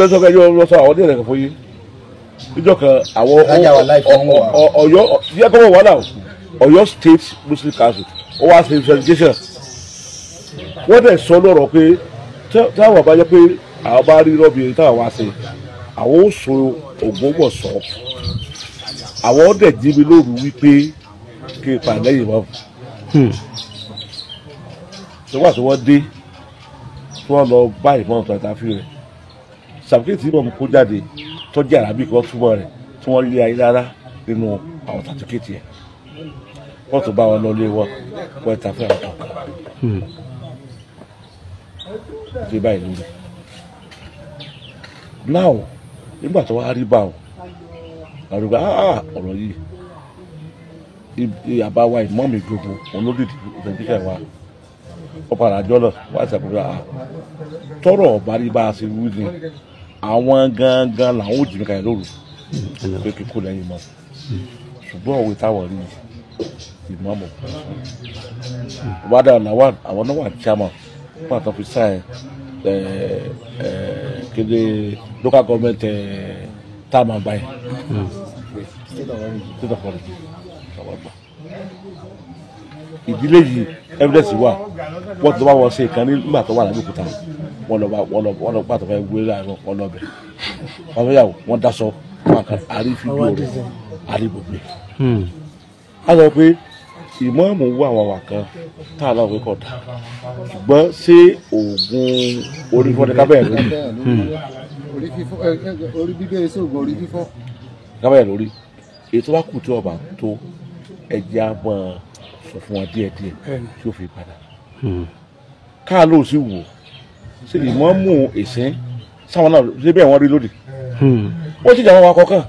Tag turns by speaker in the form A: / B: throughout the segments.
A: Lọ́sọ̀ kẹjọ lọ́sọ̀ àwọn díẹ̀ lẹ́kọ̀ọ́ fún yín níjọ́ kan àwọn Ọ̀yọ́ yẹ kọ́ wọ́n náà Ọ̀yọ́ State Muslim Council ó wá ṣe investigation. Wọ́n dẹ̀ sọ lọ́rọ̀ pé táwọn bá jẹ́ pé àwọn bá rí rọ́bì táwọn wá ṣe àwọn ó so Ògbómọ̀ṣọ́ àwọn dẹ̀ jí mi lóru wípé kí n pa lẹ́yìn mọ́. Ṣé wàá sọ wọ́n dé tí wọ́n lọ bá ìmọ̀ tó àtàfin rẹ̀ sàbíkẹ́tì ìmọ̀ kó jáde tọ́jú àràbí kan túmọ̀ rẹ̀ tí wọ́n lé ayé rárá nínú àwọn sàtífíkẹ́tì ẹ̀ wọ́n tún bá wọn lọ lé wọn wọ́n ta fún àwọn kọ̀ọ̀kan. Ṣé báyìí lórí? Náà nígbà tó wá rí báwọn àrùgbà ọ̀rọ̀ yìí àbáwá ìmọ̀ mi gbogbo òun ló dìde ìfẹ̀jíkẹ̀ wa ó padà jọ lọ wá ìsàkóso tọrọ ọba rí bá a ṣe wí ni àwọn gangan làwọn ò jìnnà kalẹ̀ lóru pé kíkó lẹ́yìn mọ́ ṣùgbọ́n òwe táwọn rí ìmọ̀ mọ̀ wádà làwọn àwọn náà wà chairman fún àtọ́ fi sáà kéde local government tá a máa gbà yẹn state of origin àwọn gbà ìdílé yìí evidence wà wọ́n ti lọ́ bá wọn ṣe ìkànnì nígbà tó wà lábẹ́òkúta wọ́n lọ bá wọ́n lọ pàtó fẹ́ wé láàárọ̀ wọ́n lọ bẹ̀ wọ́n fẹ́ yàwó wọ́n daṣọ wọ́n kàn àrí fídíò rẹ̀ àrí gbogbo ẹ̀. A sọ pé ìmọ̀ọ́mù wà wà wà kan tá a lọ wí kọ̀ dà ṣùgbọ́n ṣé oògùn orí fífọ́ ni kábẹ́ẹ̀ lórí.
B: Orí bíbẹ́ sóògùn orí fífọ́.
A: Kábẹ́ẹ̀ lórí ètò wa kù tí ọba tó ẹ̀jẹ̀ á mọ̀ sọ fún wa díẹ̀díẹ̀ tí ó fi padà. Káà ló sì wò ṣe ìmọ̀ọ́mù ìsín sáwọn náà ṣe bẹ́ẹ̀ wọ́n rí lónìí. Wọ́n ti jà wọ́n wa kọ̀ọ̀kan.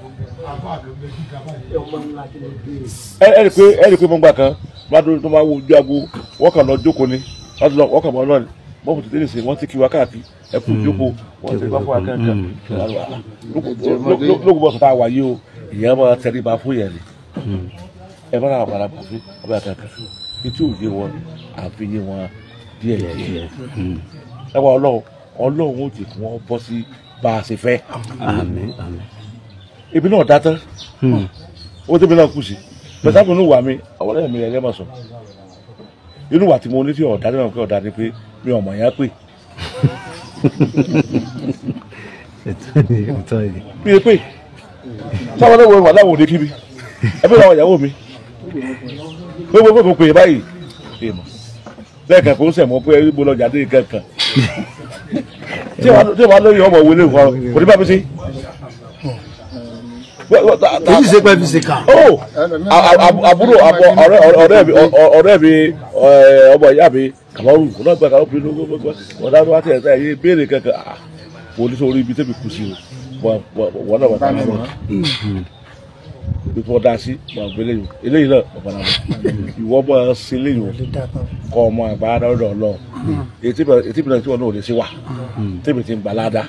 A: Ẹ rí pé mọ́ngbà kan bá dúró tó máa wo ojú aago wọ́n kàn lọ jókòó ni wọ́n kàn mọ́ náà ni wọ́n kò tètè ṣe wọ́n ti kí wa káàkiri ẹ kú jókòó wọ́n ti bá fún wa kankan. Lókùn bọ̀ sọ̀tà wáyé o ìyẹn máa tẹríba fún yẹn ni ẹ bá ra àgbàlagbà fún ọbẹ̀ kankan etí òye wọn àfi yé wọn díẹ̀ díẹ̀. Ẹ wá ọlọ́run ọlọ́run ó jẹ́ kí wọ́n bọ́ sí bá a ṣe fẹ́.
C: Àmín àmín.
A: Ebi náà dá tán owó tẹ́bi náà kù sí bẹ́ẹ̀ inú wà mí àwọn ọlọ́yẹ̀ mi rẹ̀ mọ̀ sọ inú wà tí mo ní tí ọ̀dà náà pé ọ̀dà ni pé mi ò mọ̀ yẹn pé. Mi ò pè sáwọn ọlọ́wọ́ wà láwọn òde kíbi ẹbí làwọn ìyàwó mi gbogbo mo pè é báyìí lẹ́ẹ̀kan kò ń sẹ̀ mọ́ pé mo lọ jáde kankan tí wàá lóyún ọmọ wọlé nǹkan kò ní bá mi sí.
C: Èyí ṣe pẹ́ fi ṣe kà.
A: Àbúrò ọ̀rẹ́ mi ọmọ ìyá mi kàmọ́rù kò náà gba kàmọ́rù pinnu gbogbo ọ̀dà tó wá tẹ̀ ẹ̀ yé béèrè kankan mo ní sọ orí ibi tẹ́bi kù sí o wọ́n náà wà tá a lọ. Ibi tí wọ́n dá sí máa gbé léyìn eléyìí náà ọ̀pọ̀ náà ìwọ máa ṣe léyìn kọ́ ọmọ àgbà lọ́dọ̀ ọlọ́run ètí ìbílẹ̀ tí wọn náà ò lè ṣe wà tẹ́bi ti ń gbà ládàá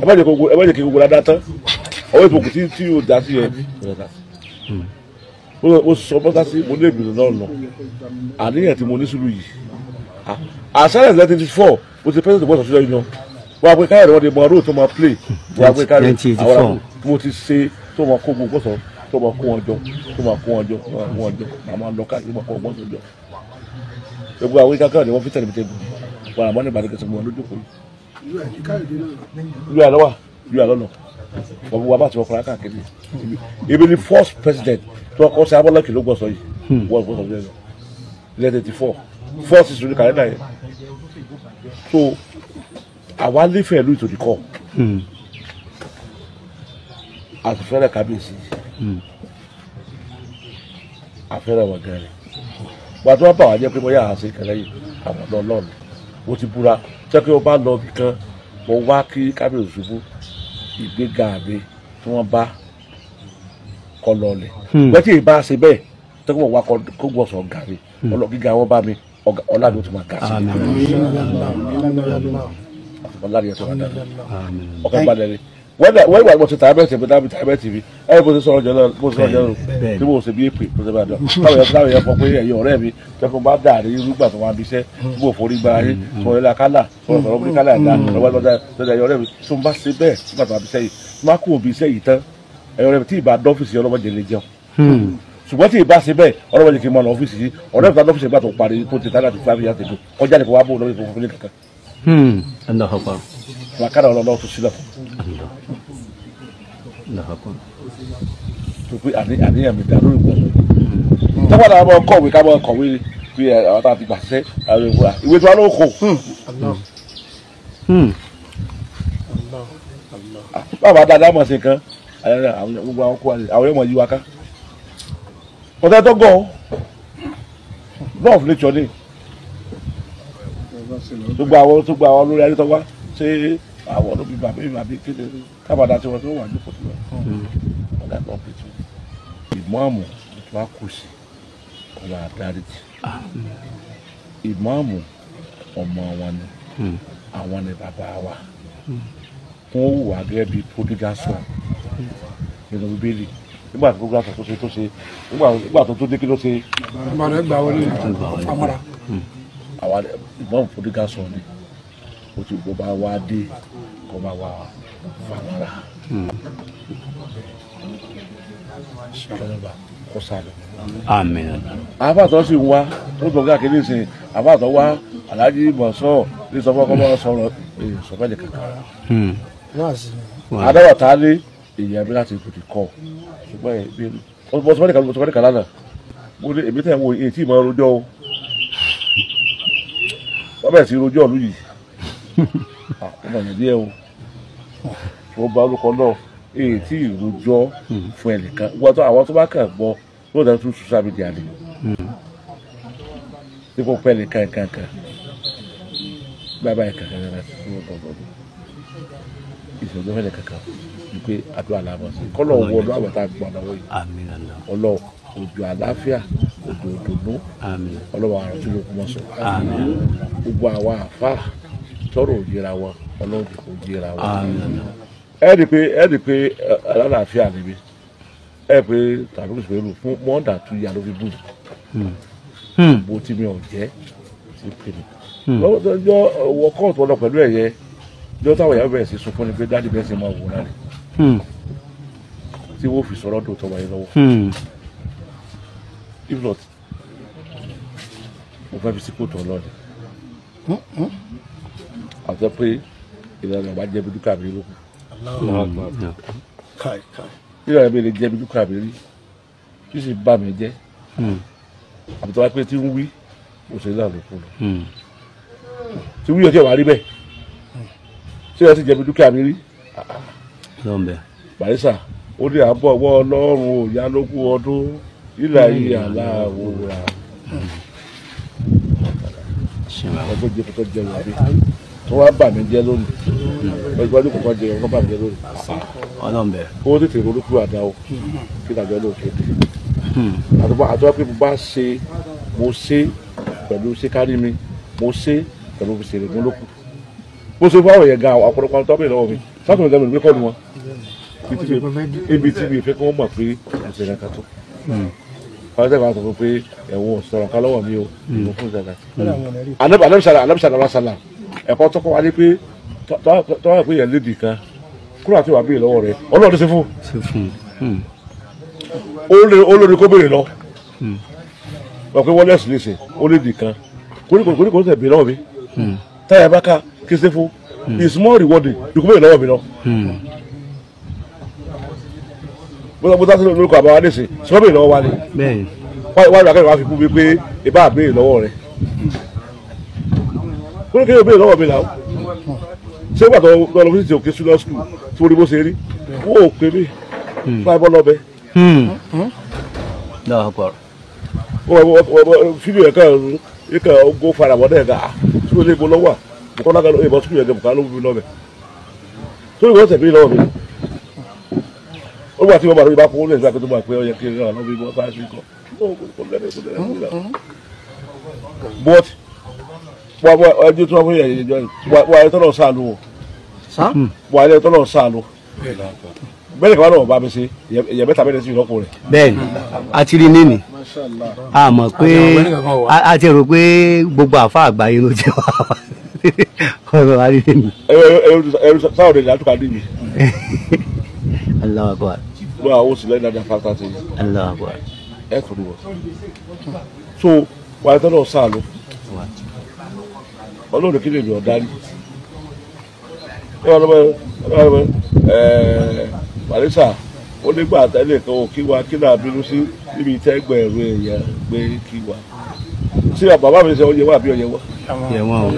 A: ẹ má jẹ́ kí gbogbo ládàá tán ọwọ́ ìfòkù tí yóò dá sí yẹn mo sọ bọ́tà sí mo ní èbìrì náà lọ àníyàn tí mo ní sùúrù yìí àṣàlẹ̀ 1984 mo ti pẹ́sẹ̀tì bọ́sọ̀ sílẹ̀ yìí náà wọ́n á pé káyọ̀dé wọ́n ti mọ ọdún tó máa play wọ́n á pé káyọ̀dé àwọn mo ti ṣe tó máa kó gbogbo sọ tó máa kó wọn jọ tó máa kó wọn jọ tó máa kó wọn jọ màmá lọ káàkiri máa kó wọn jọ gbogbo àwọn ìka káyọ̀dé wọ́n fi tẹ̀lé mi tẹ̀lé wọn àmọ́ ní ìbàdí kẹsàn-án wọn lójú kò yìí lọ́wọ́ yóò àlọ́ lọ wọ́n wá bá ti wọ́n kọ́ra káàkiri ebi ni first president tí wọ́n kọ́ sí abọ́lọ́kì ló gbọ́ sọ yìí wọ́n gbọ́ sọ yìí lọ 1984 first is lórí kàlẹ́ndà yẹn so àwa nífẹ̀ẹ́ ìlú ìtòdì kọ́ àtúfẹ́rẹ́ kábíyèsí àfẹ́rẹ́ wọn gẹ̀rẹ́ wà tí wọ́n bá wà jẹ́ pé mo yà á sí kẹlẹ́ yìí àwọn ọ̀dọ́ ọlọ́run mo ti búra jẹ́ pé mo bá lọ ibì kan mo wá kí kábíyèsí ṣubú ìgbéga mi tí wọ́n bá kọ lọlẹ̀ wọ́n ti bá a ṣe bẹ́ẹ̀ tó kọ́ wá kó gbọ́sọ̀ ọ̀gá mi ọlọ́ gíga wọn bá mi ọlá mi ó tún máa ga sí i ọlá mi ó tún máa ga sí i ọkọ̀ ìbàdàn ni Wọ́n ìgbà mo ti tàbí ẹ̀tì tàbí tàbí ẹ̀tì mi ẹ̀ bó ti sọ̀rọ̀ jẹ́ lọ bó ti sọ̀rọ̀ jẹ́ lọ tí mo ṣe bí èpè tó ṣe bá dọ̀ táwọn èèyàn fọ pé ẹ̀yin ọ̀rẹ́ mi tẹ́kun bá dà ní irúgbà tó máa bí iṣẹ́ tí mo forí gba ayé sọ̀rọ̀ ilé akálà sọ̀rọ̀ sọ̀rọ̀ bí kálà ẹ̀dá lọ́wọ́ ẹ̀yin ọ̀rẹ́ mi tó ń bá ṣe bẹ́ẹ̀ nígbà tó máa bí iṣẹ́ yìí tó máa kó òbí iṣẹ́ yìí tán ẹ̀yin ọ̀rẹ́ mi tí ìbá dọ́fíìsì ọlọ́mọdé lè jẹun ṣùgbọ́n tí ìbá ṣe bẹ́ẹ̀ ọlọ́mọdé kì í mọ lọ ọ́fíìsì yìí ọ̀rẹ́ mi ta lọ́fíìsì ìgbà tó parí tó ti tánà tó 5 years ago kọjá ní kó wá bó lọ́wọ́ ìfowópamọ́ kankan. Wàkàrà ọlọ́lọ́ tó sílẹ̀ fún. Tó pé àníyàn mi dá lórí ìgbà sọ. Tọ́pọ̀ náà máa kọ̀wé ká máa kọ̀wé bí àwọn tá a ti gbà ṣiṣẹ́ àwọn ìwé tí wọ́n ló kò. Bàbá dáadáa mọ̀ sí nǹkan gbogbo àwọn kó àwọn yóò mọ̀ yí wa ká. Kọ̀tẹ́ tó gọ̀ law of nature ni. Tó gba àwọn olórí ayé tó wá ṣé àwọn ọdún bíi bàbá mi àbí kéde tábàdà tí wọn tó wà nípò tó lọ ọ̀gá kan bí tó ìmáàmù tó wá kù sí ọba àdáríjì ìmáàmù ọmọ wọn ni àwọn ni bàbá wa wọn wù wá gẹ́gẹ́ bíi prodigal son nínú Bíbélì nígbà tó prodigal son tó ṣe nígbà tó dé kí ló ṣe. Àwọn ìmáàmù prodigal son ni o ti bó bá wá dé kó bá wá famara kọlọba kó sálọ.
C: Àmín.
A: Àbàtọ̀ sì ń wá tó gbọ̀ngàn káàkiri ìsìn àbàtọ̀ wá Alhaji Mọ̀sọ́ ní sọfọ́ kọ́ bá sọ̀rọ̀ sọfẹ́ kankan. Adáwọ̀ tá a lé èyí abẹ́ láti kò ti kọ́ ṣùgbọ́n ẹ̀mí mo sọfẹ́ nìkan lánàá mo ní èmi tẹ̀ ń wo èyí tí ìmọ̀ rojọ́ o wọ́n bẹ̀rẹ̀ sí rojọ́ ọ̀lú yìí. Ọmọ yẹn díẹ̀ o mo bá olùkọ́ náà èyí tí ìrojọ́ fún ẹnìkan wọ́n tó àwọn tó bá kàn gbọ́ lóòótọ́ dáa tún social media ni dípò pẹ́ nìkan kankan bàbá yẹn kankan náà tó tọ̀ ìṣòro fẹ́ nìkan ni pé àdúrà làwọn sí kọ́lọ̀ wọ ọdún àwọn tá a gbọ́ lọ́wọ́ yìí ọlọ́ òjò àlàáfíà òjò òdòdó ọlọ́wọ́ àrùn tí ló kú mọ́ sọ gbogbo àwọn àfáà tọrọ òjìra wọn Ọlọ́run kò jìra wọn. Ẹ rí pé alálàáfíà níbi ẹ pé tàbí kò sèlú fún mọ́ndà tún yà ló fi bù bó tí mi ò jẹ́ ti pè mí. Lọ́jọ́ wọ kóòtù ọlọ pẹ̀lú ẹ̀yẹ lọ́jọ́ táwọn ìyàwó bẹ̀rẹ̀ sí sunkún ni pé dáàdì bẹ́ẹ̀ sì máa wò náà rẹ̀ tí wọ́n fi sọ̀rọ̀ dòótọ́ wáyé lọ́wọ́. If not mo fẹ́ fi sí kóòtù ọlọ́ọ̀dẹ àti pé ìlànà ọba jẹbi dúkà mi lókun ìlànà mi lè jẹbi dúkà mi rí tí sì bá mi jẹ àbí tó wá pé tí ń wí òṣèlú náà ló kú lọ tí wí ọjọ́ wà rí bẹ́ẹ̀ tí wọ́n sì jẹbi dúkà mi rí Barrister ó ní àbọ̀ ọwọ́ Ọlọ́run òyà lógún ọdún ìlà yìí aláwòrán àwọn tó jẹ kókó jẹ wà bí tó wá bà mí jẹ́ lónìí ọjọ́ ọdún kókó jẹ kókó bà mí jẹ́ lónìí. Kó tètè ronúkú àdá o kí ìdájọ́ ló kéde. Àtọ́wá pé mo bá ṣe mo ṣe pẹ̀lú ṣé kárí mi mo ṣe pẹ̀lú fi ṣèrè mú lókù. Bó ṣe fáwọn yẹn gan ọ̀pọ̀lọpọ̀ àwọn tó bẹ̀rẹ̀ lọ́wọ́ mi sátọ̀ ìdájọ́ mi kọ́ ni wọn. Ibi tí mi fẹ́ kí wọ́n mọ̀ pé mo ṣe kankan tó. Wọ́n tẹ̀ máa sọ fún pé ẹ̀wọ̀n sọ̀rọ̀ kan lọ́wọ́ mi o ìwọ̀n fún ìṣẹ̀lẹ̀. Anabisala ẹ̀kọ́ tọkọ wa ni pé tọ́wọ́ pé yẹn lédi kan kúrò àti wàá béèrè lọ́wọ́ rẹ̀ Ọlọ́run ṣe fún. Olórí kó béèrè lọ. Wọ́n pé wọ́n lẹ́sìn léṣe ó lédi kan kóríkó tẹ̀ béèrè lọ́wọ́ mi. Táyà bá ká kí ṣe fún it's more rewarding ju kó béèrè lọ́wọ́ mi lọ. Bó tá sí lórúkọ àbáwá léṣe sọ béèrè lọ́wọ́ wa ni. Wọ́n á wá fi kú mi pé ìbá béèrè lọ́wọ́ rẹ̀. Kúrò kéde béèrè lọ́wọ́ mi là ó ṣé ìgbà tó lọ sí ti òkè sùlọ skul tí mo rí bó ṣe rí wọ́n ò pè mí fún abọ́ lọ́bẹ̀. Fídíò yẹn kàn yẹn kàn go fara bọ́ dẹ̀ ká tí mo lè bo lọ́wọ́ à Bùkọ́lá kan ìbọn skul yẹn kàn Bùkọ́lá ló bí lọ́bẹ̀ tó ìwọ́n tẹ̀ bí lọ́wọ́ mi. Ó gbà tí wọ́n bá lórí bá kó lè ṣe àkótó máa pé ó yẹ kí n ràn lọ́wọ́ bí wọ́n sáré sí kọ́. But wà ẹjọ́ tó wà fún yẹn wà ẹ tọ́lọ̀ sáà lò wà ẹ tọ́lọ̀ sáà lò Bẹ́ẹ̀ ni wọ́n bá mi ṣe èèyàn mẹ́ta mẹ́rin sí ìlọ́po rẹ̀.
C: Bẹ́ẹ̀ni a ti rí níní a mọ̀ pé a ti rò pé gbogbo àfa àgbáyé ló jẹ́ wá ọ̀rọ̀ wa rí níní.
A: Ẹrú sáwọn ènìyàn àtúkà níbi.
C: Allahu Akbar.
A: Lọ́wọ́ àwọn oṣù lẹ́yìn dáadáa 5:30.
C: Allahu Akbar.
A: Ẹ kò ní wọ̀. So wàá tọ́lọ̀ sáà lọ. Ọlọ́run kí lè mi ọ̀dá rí. Màlísà ó nígbà tẹ́lẹ̀ kan ò kí wa kí náà bínú sí níbi tẹ́gbẹ̀rún èèyàn gbé kí wa. Sí bàbá mi sọ oúnjẹ wà bí ọ̀yẹ́ wá.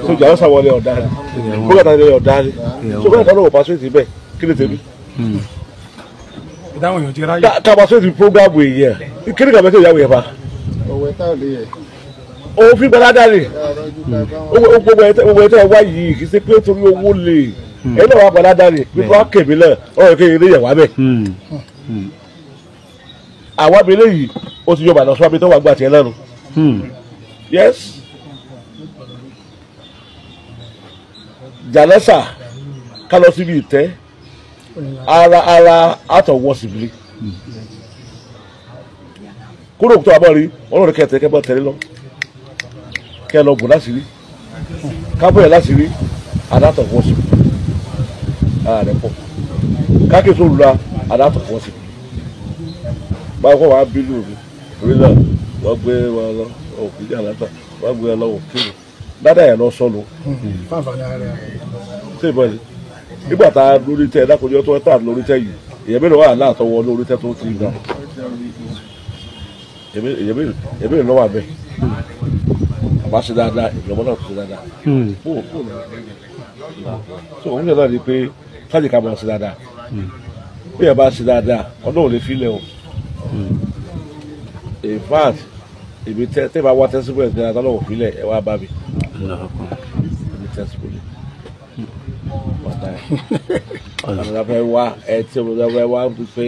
A: So jàrá sàwọlé ọ̀dá rí. Bóyá tàbí ọ̀dá rí. So bóyá tàbí ọ̀pá sóòtì bẹ́ẹ̀ kí lè tẹ̀mí. Ká sóòtì prógámù èèyàn kí ni kàbẹ́ tó ìyàwó yẹn fa. Òfin gbadada ni gbogbo ẹ tẹ wá yìí kì í ṣe pé torí owó lè ẹ náà wà gbadada ni pípa wá kèmí náà ọ̀rọ̀ kékeré yẹ̀ wá bẹ̀. Àwa abẹ́lé yìí ó ti yọ bàtà sọ abẹ́ tó wà gbà tiẹ̀ lẹ́nu. Yes jàlẹ́sà ká lọ síbi ìtẹ́ ara àtọ̀wọ́ síbi kúrò tó àbọ̀ rí ọlọ́run kẹtẹ kẹ bọ́ tẹ̀lé lọ kẹ lọ bò láṣìírí kábọ̀ yẹn láṣìírí adátọ̀fọ́ sí ara rẹ̀ pọ̀ káàkiri tó lura adátọ̀fọ́ sí báwo kọ́ wàá bínú mi orí náà wọ́n gbé wọn lọ òkè ní àlàtà wọ́n gbé wọn lọ òkè mi dáadáa yẹn lọ sọ́nu ṣé ìbọn ni nígbà tá a lórí tẹ dákòjọ́ tó tà lórí tẹ yìí èyàn mélòó wà láàtọwọ́ lórí tẹ tó ti gbà èyàn mélòó lọ́wọ́ àbẹ́ àbá ṣe dáadáa ìjọba náà ṣe dáadáa so òun náà ni pé káàdì ká máa ṣe dáadáa bí ẹ bá ṣe dáadáa ọdún ò lè filẹ̀ o in fact èmi tẹ tẹ bá wá tẹsíbù ẹ̀ dáadáa lọ́wọ́ filẹ̀ ẹ wá bá mi èmi tẹsíbù ni wàtá ẹ ọ̀nà fẹ́ wá ẹ tí ọ̀nà fẹ́ wá pé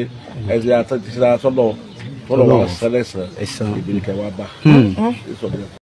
A: ẹ ti àtẹ̀síra sọ́nà tọ́lọ̀ wà sẹ́lẹ̀sẹ̀ ìbílẹ̀ kẹ́ wá bá.